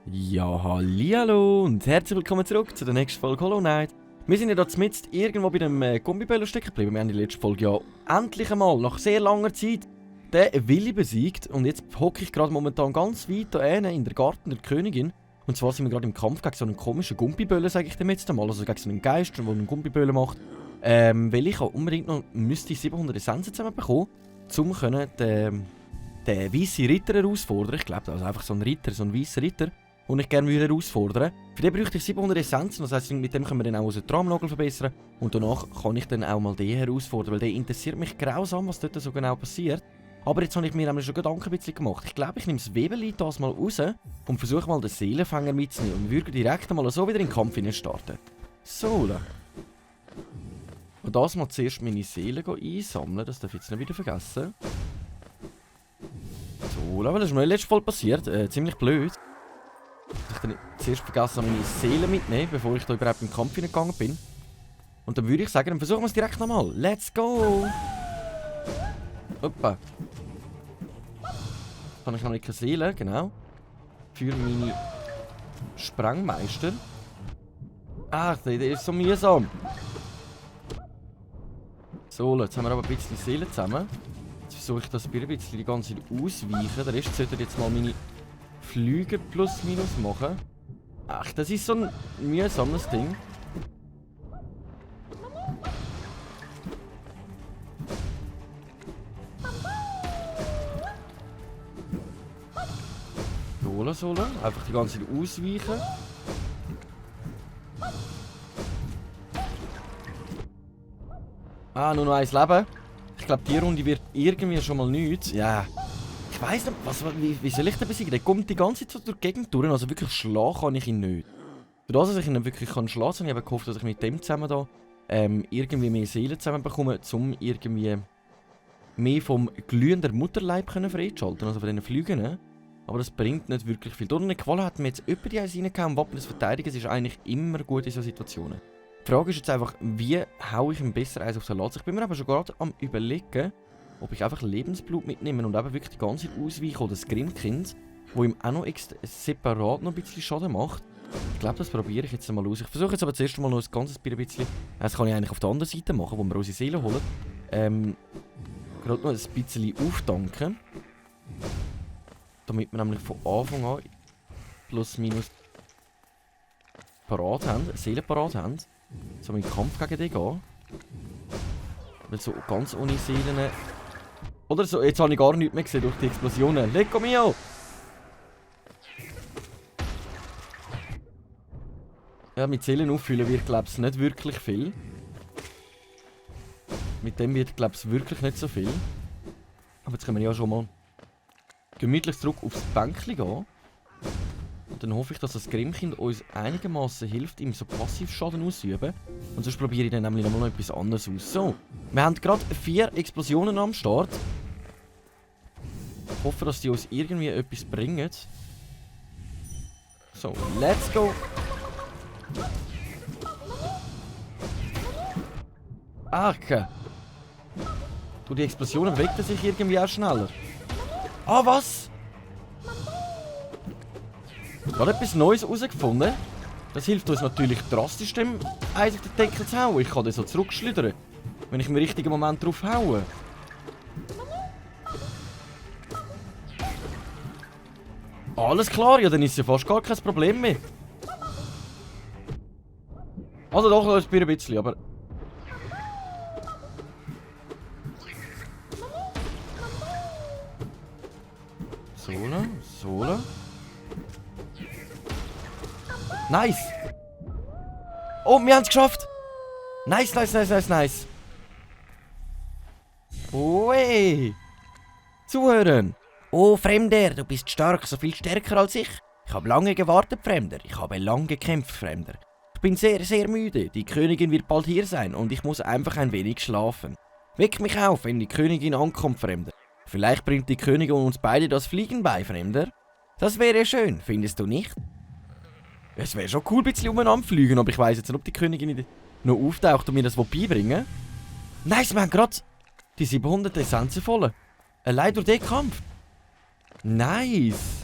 Ja, hallihallo und herzlich willkommen zurück zu der nächsten Folge Hollow Knight. Wir sind ja da mitten irgendwo bei dem Gummibälle stecken geblieben. Wir haben die letzte Folge ja endlich einmal, nach sehr langer Zeit, den Willi besiegt. Und jetzt hocke ich gerade momentan ganz weit da in der Garten der Königin. Und zwar sind wir gerade im Kampf gegen so einen komischen Gummibälle, sage ich dem jetzt einmal. Also gegen so einen Geist, der einen Gummibälle macht. Weil ich unbedingt noch 700 Essenzen zusammenbekommen, um den weißen Ritter herausfordern. Ich glaube, also einfach so ein Ritter, so ein weißer Ritter. Und ich gerne herausfordern. Für den bräuchte ich 700 Essenzen, das heisst, mit dem können wir dann auch unseren Traumnagel verbessern. Und danach kann ich dann auch mal den herausfordern, weil der interessiert mich grausam, was dort so genau passiert. Aber jetzt habe ich mir nämlich schon Gedanken ein bisschen gemacht. Ich glaube, ich nehme das Webeli das mal raus und versuche mal den Seelenfänger mitzunehmen. Und würde direkt mal so wieder in den Kampf starten. So. Und das mal zuerst meine Seele einsammeln, das darf ich jetzt nicht wieder vergessen. So, aber das ist mir letztes Mal passiert, ziemlich blöd. Ich dann zuerst vergessen, meine Seele mitnehmen, bevor ich da überhaupt in den Kampf hineingegangen bin. Und dann würde ich sagen, dann versuchen wir es direkt nochmal. Let's go! Hoppa. Dann habe ich noch nicht keine Seele, genau. Für meine Sprengmeister. Ach, der ist so mühsam. So, jetzt haben wir aber ein bisschen Seele zusammen. Jetzt versuche ich das ein bisschen die ganze Zeit ausweichen. Der Rest sollte jetzt mal meine Flüge plus minus machen. Ach, das ist so ein mühsames Ding. Solo. Einfach die ganze Zeit ausweichen. Ah, nur noch eins Leben. Ich glaube, die Runde wird irgendwie schon mal nichts. Ja. Ich weiss nicht, wie soll ich den besiegen? Der kommt die ganze Zeit durch die Gegend durch, also wirklich schlagen kann ich ihn nicht. Für das, dass ich ihn wirklich schlagen kann, habe ich eben gehofft, dass ich mit dem zusammen da irgendwie mehr Seelen zusammen bekomme, um irgendwie mehr vom glühenden Mutterleib freizuschalten, also von diesen Flügen. Aber das bringt nicht wirklich viel. Durch eine Qual hat mir jetzt jemand die Eins reingehauen, Wappen des Verteidigers ist eigentlich immer gut in solchen Situationen. Die Frage ist jetzt einfach, wie haue ich ihm besser eins auf Salat? Ich bin mir aber schon gerade am überlegen, ob ich einfach Lebensblut mitnehme und eben wirklich die ganze Zeit ausweiche oder das Grimkind, wo ihm auch noch separat noch ein bisschen Schaden macht. Ich glaube, das probiere ich jetzt mal aus. Ich versuche jetzt aber zuerst mal noch ein ganzes bisschen. Das kann ich eigentlich auf der anderen Seite machen, wo wir unsere Seele holen. Gerade noch ein bisschen auftanken. Damit wir nämlich von Anfang an plus minus parat haben, Seelen parat haben. So in den Kampf gegen den gehen. Weil so ganz ohne Seelen. Oder so, jetzt habe ich gar nichts mehr gesehen durch die Explosionen. Lecco mio! Ja, mit Seelen auffüllen wird, glaube ich, nicht wirklich viel. Mit dem wird, glaube ich, wirklich nicht so viel. Aber jetzt können wir ja schon mal gemütlich zurück aufs Bänkchen gehen. Und dann hoffe ich, dass das Grimkind uns einigermaßen hilft, ihm so Passivschaden auszuüben. Und sonst probiere ich dann nämlich noch etwas anderes aus. So, wir haben gerade 4 Explosionen am Start. Ich hoffe, dass die uns irgendwie etwas bringen. So, let's go! Ach, die Explosionen bewegten sich irgendwie auch schneller. Ah, was? Gerade etwas Neues herausgefunden. Das hilft uns natürlich drastisch, dem Eis auf den Deckel zu hauen. Ich kann den so zurückschleudern, wenn ich im richtigen Moment drauf haue. Alles klar, ja, dann ist ja fast gar kein Problem mehr. Also doch, ein bisschen, aber... Solo. Nice! Oh, wir haben es geschafft! Nice. Ui! Zuhören! Oh, Fremder, du bist stark, so viel stärker als ich. Ich habe lange gewartet, Fremder. Ich habe lang gekämpft, Fremder. Ich bin sehr, sehr müde. Die Königin wird bald hier sein und ich muss einfach ein wenig schlafen. Weck mich auf, wenn die Königin ankommt, Fremder. Vielleicht bringt die Königin uns beide das Fliegen bei, Fremder. Das wäre schön, findest du nicht? Es wäre schon cool, ein bisschen umeinander fliegen, aber ich weiss jetzt nicht, ob die Königin noch auftaucht und mir das beibringen will. Nice, wir haben gerade die 700 Essenzen voll. Allein durch den Kampf. Nice.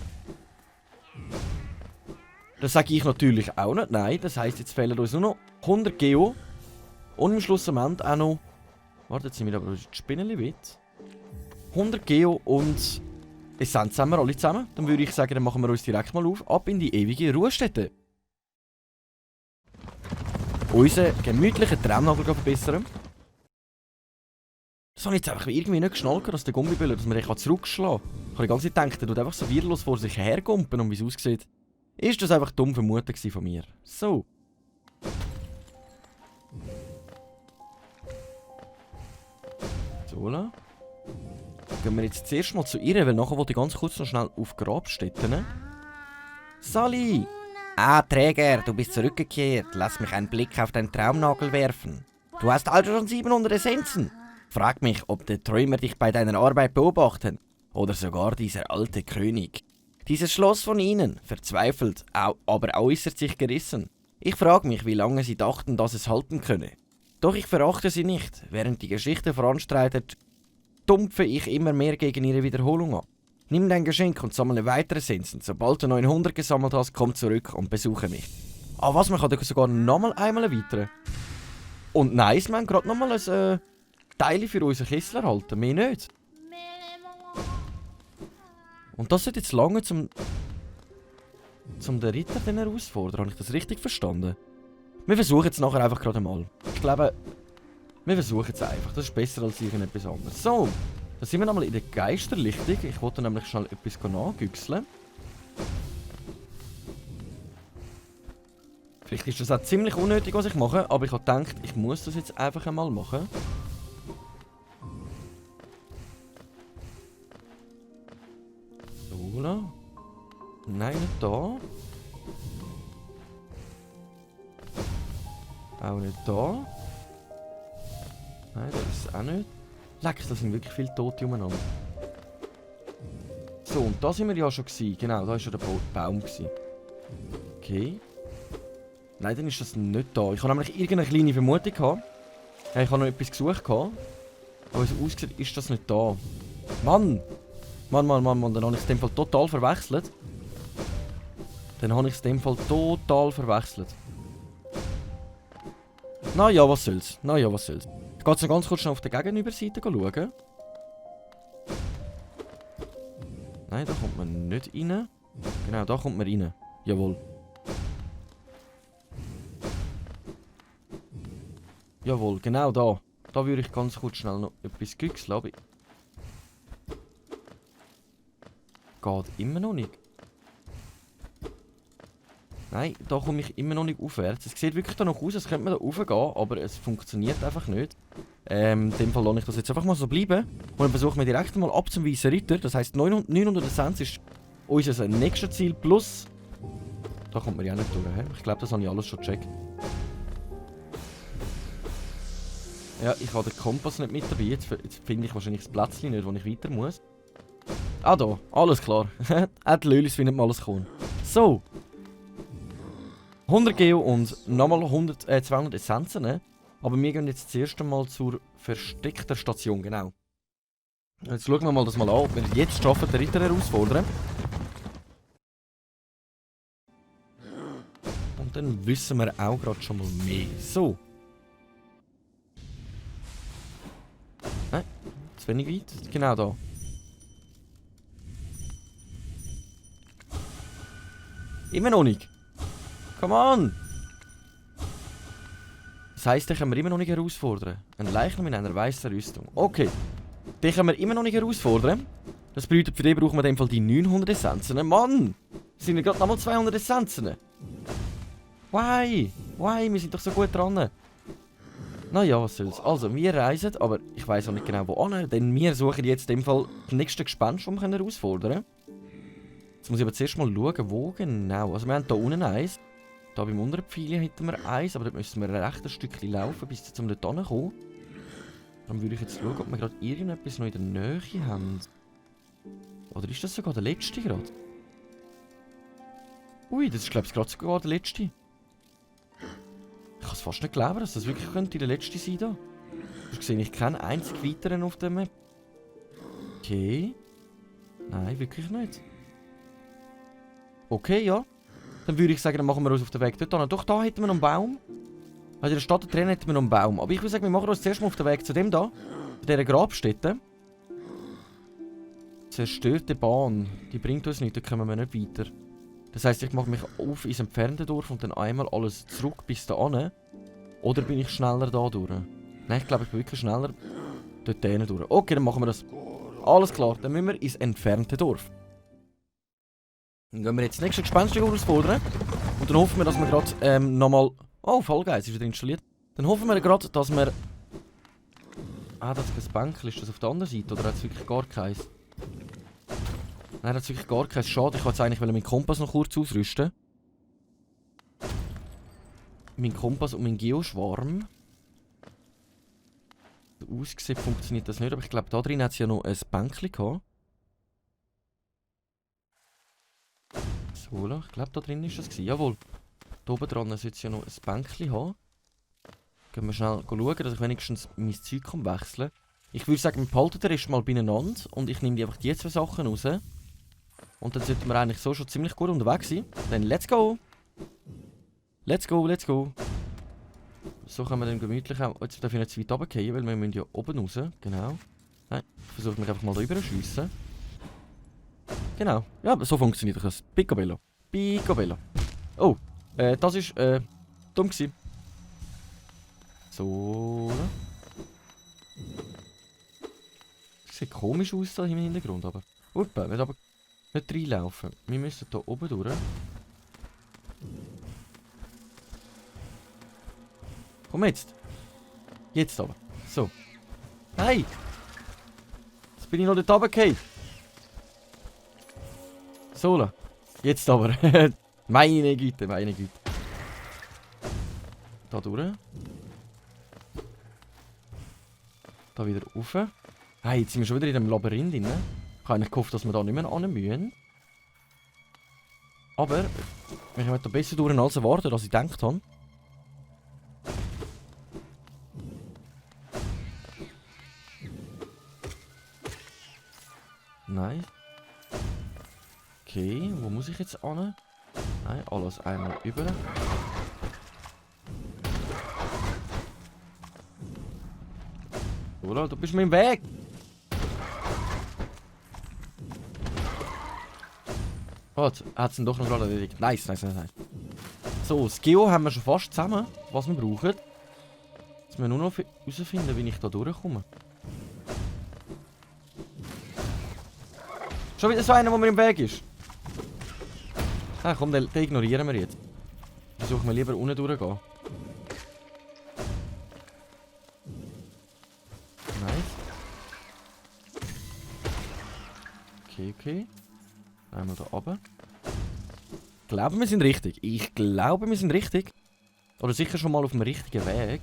Das sage ich natürlich auch nicht. Nein, das heisst, jetzt fehlen uns nur noch 100 Geo. Und am Schluss am Ende auch noch... Warte, jetzt sind wir aber die Spinnenli weit. 100 Geo und Essenz haben wir alle zusammen. Dann würde ich sagen, dann machen wir uns direkt mal auf. Ab in die ewige Ruhestätte. Unseren gemütlichen Traumnagel verbessern. Das habe ich jetzt einfach irgendwie nicht geschnallt, dass der Gummibälle, dass man den zurückschlagen kann. Ich habe die ganze Zeit gedacht, der tut einfach so wirrlos vor sich hergumpen und wie es aussieht. Ist das einfach dumm vermutet von mir. So. So, la. Gehen wir jetzt zuerst mal zu ihr, weil nachher wollte ich ganz kurz noch schnell auf Grabstätten. Sally! Ah, Träger, du bist zurückgekehrt. Lass mich einen Blick auf deinen Traumnagel werfen. Du hast also schon 700 Essenzen. Frag mich, ob der Träumer dich bei deiner Arbeit beobachtet. Oder sogar dieser alte König. Dieses Schloss von ihnen, verzweifelt, aber äußert sich gerissen. Ich frage mich, wie lange sie dachten, dass es halten könne. Doch ich verachte sie nicht. Während die Geschichte voranstreitet, dumpfe ich immer mehr gegen ihre Wiederholung an. Nimm dein Geschenk und sammle weitere Essenzen. Sobald du 900 gesammelt hast, komm zurück und besuche mich. Ah was, man kann sogar nochmal einmal erweitern. Und nice, wir haben gerade nochmal ein Teil für unseren Kessel erhalten. Mehr nicht. Und das wird jetzt lange zum den Ritter dann herausfordern. Habe ich das richtig verstanden? Wir versuchen es nachher einfach gerade mal. Ich glaube, wir versuchen es einfach. Das ist besser als irgendetwas anderes. So, da sind wir nochmal in der Geisterlichtung. Ich wollte nämlich schnell etwas nachgüchseln. Vielleicht ist das auch ziemlich unnötig, was ich mache, aber ich habe gedacht, ich muss das jetzt einfach einmal machen. So, la. Nein, nicht da. Auch nicht da. Nein, das ist es auch nicht. Leck, da sind wirklich viele Tote umeinander. So, und da sind wir ja schon gewesen. Genau, da war schon der Baum gewesen. Okay. Nein, dann ist das nicht da. Ich habe nämlich irgendeine kleine Vermutung gehabt. Ja, ich habe noch etwas gesucht gehabt. Aber so ausgesehen ist das nicht da. Mann! Mann, dann habe ich es in dem Fall total verwechselt. Naja, was soll's. Ich gehe jetzt noch ganz kurz auf der Gegenüberseite schauen. Nein, da kommt man nicht rein. Genau, da kommt man rein. Jawohl. Jawohl, genau da. Da würde ich ganz kurz schnell noch etwas güchseln, aber... Geht immer noch nicht. Nein, da komme ich immer noch nicht aufwärts. Es sieht wirklich danach aus, als könnte man da raufgehen, aber es funktioniert einfach nicht. In dem Fall lasse ich das jetzt einfach mal so bleiben. Und dann versuchen wir direkt mal ab zum Weißen Ritter. Das heisst, 900 Essenz ist unser nächstes Ziel plus... Da kommt man ja nicht durch. He? Ich glaube, das habe ich alles schon gecheckt. Ja, ich habe den Kompass nicht mit dabei. Jetzt finde ich wahrscheinlich das Plätzchen nicht, wo ich weiter muss. Ah, da. Alles klar. Auch die Lölis findet man alles kommen. So. 100 Geo und nochmal 200 Essenzen. Ne? Aber wir gehen jetzt zuerst einmal zur versteckten Station, genau. Jetzt schauen wir mal das mal an, ob wir jetzt schaffen, den Ritter herausfordern. Und dann wissen wir auch gerade schon mal mehr. So. Nein, zu wenig weit. Genau da. Immer noch nicht. Come on! Das heisst, den können wir immer noch nicht herausfordern. Ein Leichnam in einer weißen Rüstung. Okay. Den können wir immer noch nicht herausfordern. Das bedeutet, für den brauchen wir in dem Fall die 900 Essenzen. Mann! Sind wir gerade nochmal 200 Essenzen? Why? Wir sind doch so gut dran. Naja, was soll's. Also, wir reisen, aber ich weiss auch nicht genau wo an, denn wir suchen jetzt in dem Fall das nächste Gespenst, das wir herausfordern können. Jetzt muss ich aber zuerst mal schauen, wo genau. Also wir haben hier unten eins. Da beim unteren Pfeil hätten wir eins, aber dort müssen wir ein rechtes Stückchen laufen, bis wir zum dort hinkommen. Dann würde ich jetzt schauen, ob wir gerade irgendetwas noch in der Nähe haben. Oder ist das sogar der letzte gerade? Ui, das ist glaube ich gerade sogar der letzte. Ich kann es fast nicht glauben, dass das wirklich könnte der letzte sein da. Ich sehe ich keinen einzigen weiteren auf der Map. Okay. Nein, wirklich nicht. Okay, ja. Dann würde ich sagen, dann machen wir uns auf den Weg dort hin. Doch, da hätten wir noch einen Baum. Also in der Stadt drin hätten wir noch einen Baum. Aber ich würde sagen, wir machen uns zuerst mal auf den Weg zu dem da. Zu dieser Grabstätte. Zerstörte Bahn. Die bringt uns nichts, da kommen wir nicht weiter. Das heisst, ich mache mich auf ins entfernte Dorf und dann einmal alles zurück bis da hin. Oder bin ich schneller da durch? Nein, ich glaube, ich bin wirklich schneller dort hin durch. Okay, dann machen wir das. Alles klar, dann müssen wir ins entfernte Dorf. Dann gehen wir jetzt das nächste Gespenst herausfordern. Und dann hoffen wir, dass wir gerade nochmal... Oh, Fall Guys ist wieder installiert. Dann hoffen wir gerade, dass wir... Ah, das ist kein Bänkchen. Ist das auf der anderen Seite? Oder hat es wirklich gar keins? Nein, das ist wirklich gar keins. Schade, ich wollte jetzt eigentlich meinen Kompass noch kurz ausrüsten. Mein Kompass und mein Geoschwarm. Ausgesehen funktioniert das nicht, aber ich glaube, da drin hat es ja noch ein Bänkchen gehabt. So, ich glaube, da drin ist das gewesen. Jawohl. Da oben dran sollte es ja noch ein Bänkchen haben. Gehen wir schnell schauen, dass ich wenigstens mein Zeug wechseln kann. Ich würde sagen, wir behalten den Rest mal beieinander und ich nehme einfach die zwei Sachen raus. Und dann sollten wir eigentlich so schon ziemlich gut unterwegs sein. Dann let's go! Let's go, let's go! So können wir dann gemütlich auch... Jetzt darf ich nicht zu weit runterfallen, weil wir müssen ja oben raus. Genau. Nein, ich versuche mich einfach mal da rüber zu schiessen. Genau. Ja, so funktioniert das. Picobello. Picobello. Oh, das ist dumm gewesen. So. Das sieht komisch aus da im Hintergrund, aber... Uppa, nicht aber... Nicht reinlaufen. Wir müssen hier oben durch. Komm jetzt. Jetzt aber. So. Nein! Jetzt bin ich noch dort runtergefallen. So. Jetzt aber. Meine Güte, meine Güte. Da durch. Da wieder rauf. Hey, jetzt sind wir schon wieder in dem Labyrinth drin. Ich habe eigentlich gehofft, dass wir da nicht mehr ran müssen. Aber wir kommen da besser durch als erwartet, als ich gedacht habe. Nein. Okay, wo muss ich jetzt an? Nein, alles einmal über. Oder? Du bist mir im Weg! Gut, hat es ihn doch noch gerade erledigt. Nice, nice, nice, nice. So, das Geo haben wir schon fast zusammen, was wir brauchen. Jetzt müssen wir nur noch herausfinden, wie ich da durchkomme. Schon wieder so einer, der mir im Weg ist. Ah, komm, den ignorieren wir jetzt. Versuchen wir lieber unten durchgehen. Nice. Okay, okay. Einmal da oben. Ich glaube, wir sind richtig. Ich glaube, wir sind richtig. Oder sicher schon mal auf dem richtigen Weg.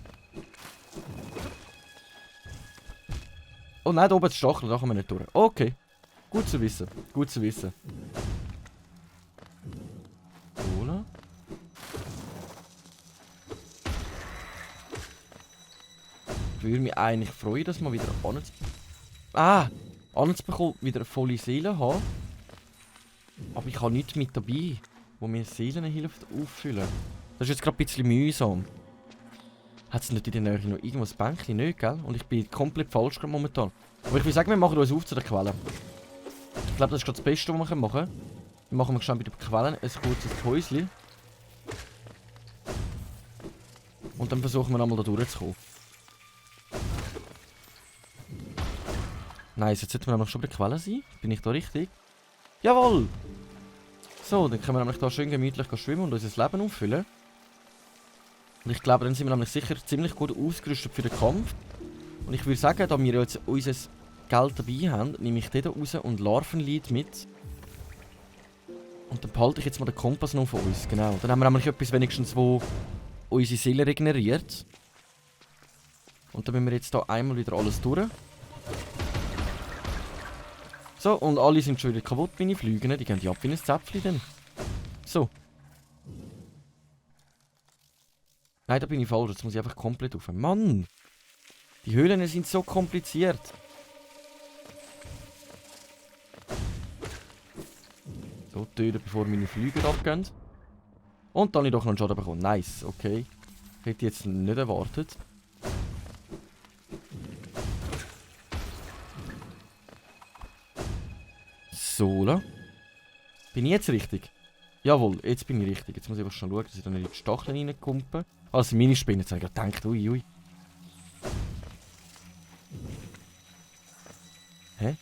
Oh nein, da oben ist Stachel, da kommen wir nicht durch. Okay. Gut zu wissen. Gut zu wissen. Cola. Ich würde mich eigentlich freuen, dass wir wieder anzubekommen, wieder eine volle Seele haben. Aber ich habe nichts mit dabei, wo mir Seelen hilft auffüllen. Das ist jetzt gerade ein bisschen mühsam. Hat es nicht in der Nähe noch irgendwo ein Bänkchen? Nicht, gell? Und ich bin komplett falsch gerade momentan. Aber ich würde sagen, wir machen uns auf zu der Quelle. Ich glaube, das ist gerade das Beste, was wir machen können. Wir machen schnell bei den Quellen ein kurzes Häuschen. Und dann versuchen wir einmal da durchzukommen. Nice, jetzt sollten wir nämlich schon bei der Quelle sein. Bin ich da richtig? Jawohl! So, dann können wir nämlich da schön gemütlich schwimmen und unser Leben auffüllen. Und ich glaube, dann sind wir nämlich sicher ziemlich gut ausgerüstet für den Kampf. Und ich würde sagen, da wir jetzt unser Geld dabei haben, nehme ich den hier raus und Larvenlied mit. Und dann behalte ich jetzt mal den Kompass noch von uns. Genau. Dann haben wir nämlich etwas wenigstens, wo unsere Seele regeneriert. Und dann müssen wir jetzt hier einmal wieder alles durch. So, und alle sind schon wieder kaputt, meine Flüge. Die gehen ja ab wie ein Zäpfchen dann. So. Nein, da bin ich falsch. Jetzt muss ich einfach komplett rauf. Mann! Die Höhlen sind so kompliziert. So, töten, bevor meine Flüger abgehen. Und dann habe ich doch noch einen Schaden bekommen. Nice, okay. Hätte ich jetzt nicht erwartet. So, la. Bin ich jetzt richtig? Jawohl, jetzt bin ich richtig. Jetzt muss ich aber schon schauen, dass ich da nicht in die Stacheln reinkumpe. Also meine Spinnen, jetzt habe ich gerade gedacht, ui, ui. Hä?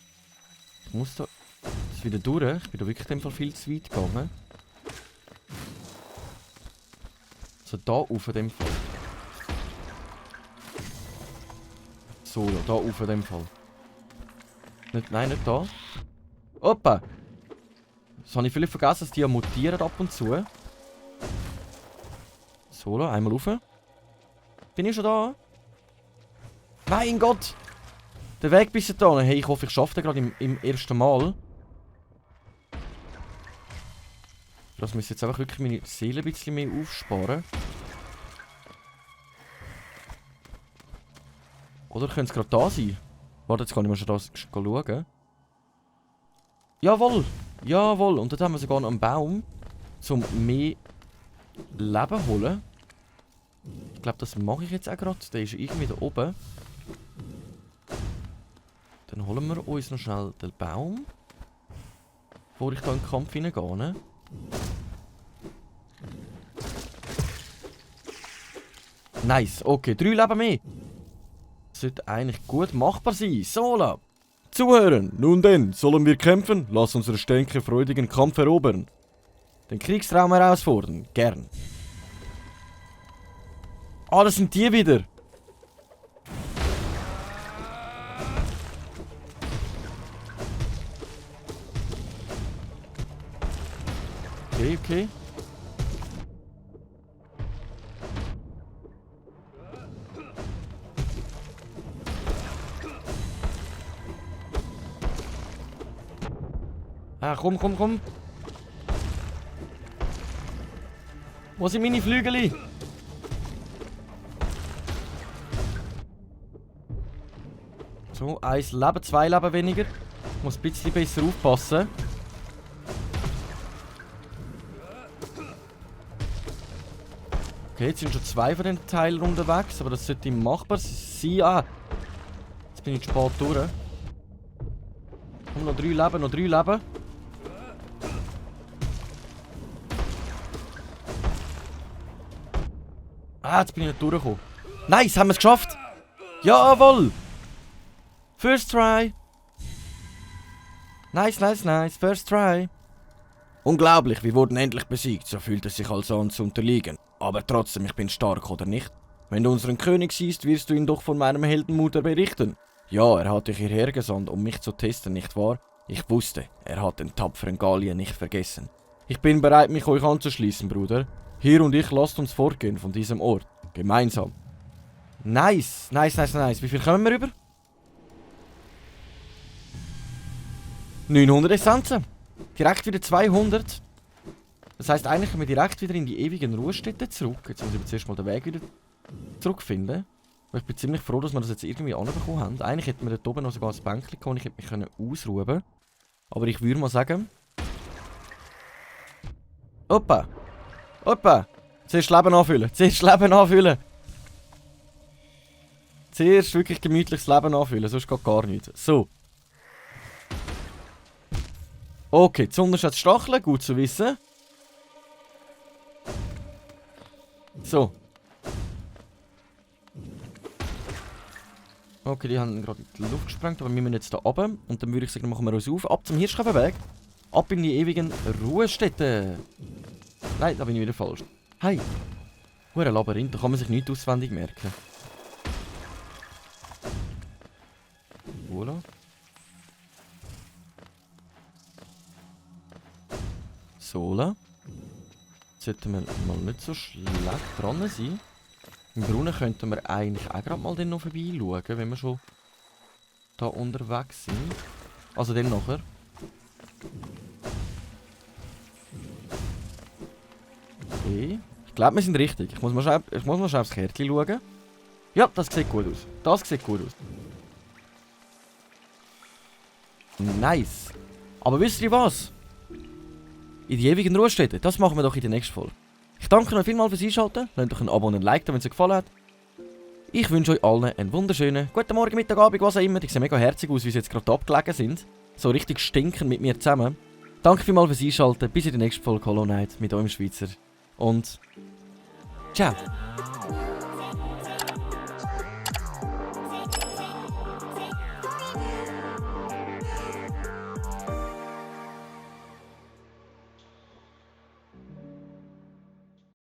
Ich muss da... Das ist wieder durch. Ich bin da wirklich in dem Fall viel zu weit gegangen. So, da auf in dem Fall. So, da auf in dem Fall. Nicht, nein, nicht da. Opa! Das habe ich völlig vergessen, dass die ja mutieren ab und zu. So, einmal rauf. Bin ich schon da? Mein Gott! Der Weg bis da. Hey, ich hoffe, ich schaffe den gerade im ersten Mal. Das muss jetzt einfach wirklich meine Seele ein bisschen mehr aufsparen. Oder könnte es gerade da sein? Warte, jetzt kann ich mal schon das schauen. Jawohl! Jawohl! Und dort haben wir sogar noch einen Baum, um mehr Leben zu holen. Ich glaube, das mache ich jetzt auch gerade. Der ist irgendwie da oben. Dann holen wir uns noch schnell den Baum. Bevor ich da in den Kampf hineingehe. Ne? Nice, okay, 3 Leben mehr. Das sollte eigentlich gut machbar sein. Sola! Zuhören! Nun denn, sollen wir kämpfen? Lass unsere Stänke freudigen Kampf erobern. Den Kriegsraum herausfordern. Gern. Ah, das sind die wieder. Okay, okay. Ah, komm, komm, komm. Wo sind meine Flügel? So, 1 Leben, 2 Leben weniger. Ich muss ein bisschen besser aufpassen. Okay, jetzt sind schon 2 von den Teilen unterwegs, aber das sollte machbar sein. Ah, jetzt bin ich zu spät durch. Komm, noch 3 Leben, noch 3 Leben. Ah, jetzt bin ich nicht durchgekommen. Nice, haben wir es geschafft. Jawohl. First try. Nice, nice, nice. First try. Unglaublich, wir wurden endlich besiegt. So fühlt es sich also an zu unterliegen. Aber trotzdem, ich bin stark, oder nicht? Wenn du unseren König siehst, wirst du ihn doch von meinem Heldenmut berichten. Ja, er hat dich hierher gesandt, um mich zu testen, nicht wahr? Ich wusste, er hat den tapferen Gallier nicht vergessen. Ich bin bereit, mich euch anzuschließen, Bruder. Hier und ich, lasst uns fortgehen von diesem Ort. Gemeinsam. Nice, nice, nice, nice. Wie viel kommen wir rüber? 900 Essenzen. Direkt wieder 200. Das heisst, eigentlich kommen wir direkt wieder in die ewigen Ruhestätten zurück. Jetzt muss ich aber zuerst mal den Weg wieder zurückfinden. Aber ich bin ziemlich froh, dass wir das jetzt irgendwie anbekommen haben. Eigentlich hätten wir dort oben noch sogar ein Bänkchen gehabt und ich hätte mich ausruhen können. Aber ich würde mal sagen... Opa! Opa! Zuerst Leben anfüllen. Zuerst Leben anfüllen. Zuerst wirklich gemütliches Leben anfüllen, sonst geht gar nichts. So. Okay, die Sonne hat Stacheln, gut zu wissen. So. Okay, die haben gerade in die Luft gesprengt, aber wir müssen jetzt hier runter. Und dann würde ich sagen, machen wir uns auf. Ab zum Hirschkofenweg. Ab in die ewigen Ruhestätten. Nein, da bin ich wieder falsch. Hey. Ein Labyrinth, da kann man sich nicht auswendig merken. Voilà. Sola. Sollten wir mal nicht so schlecht dran sein. Im Brunnen könnten wir eigentlich auch gerade mal dann noch vorbeischauen, wenn wir schon da unterwegs sind. Also dann nachher. Okay. Ich glaube, wir sind richtig. Ich muss mal schnell aufs Kärtchen schauen. Ja, das sieht gut aus. Das sieht gut aus. Nice. Aber wisst ihr was? In die ewigen Ruhestätten, das machen wir doch in der nächsten Folge. Ich danke euch vielmals fürs Einschalten. Lasst euch ein Abo und ein Like da, wenn es euch gefallen hat. Ich wünsche euch allen einen wunderschönen guten Morgen, Mittag, Abend, was auch immer. Die sehen mega herzig aus, wie sie jetzt gerade abgelegen sind. So richtig stinken mit mir zusammen. Danke vielmals fürs Einschalten. Bis in der nächsten Folge Hollow Knight mit eurem Schweizer. Und ciao.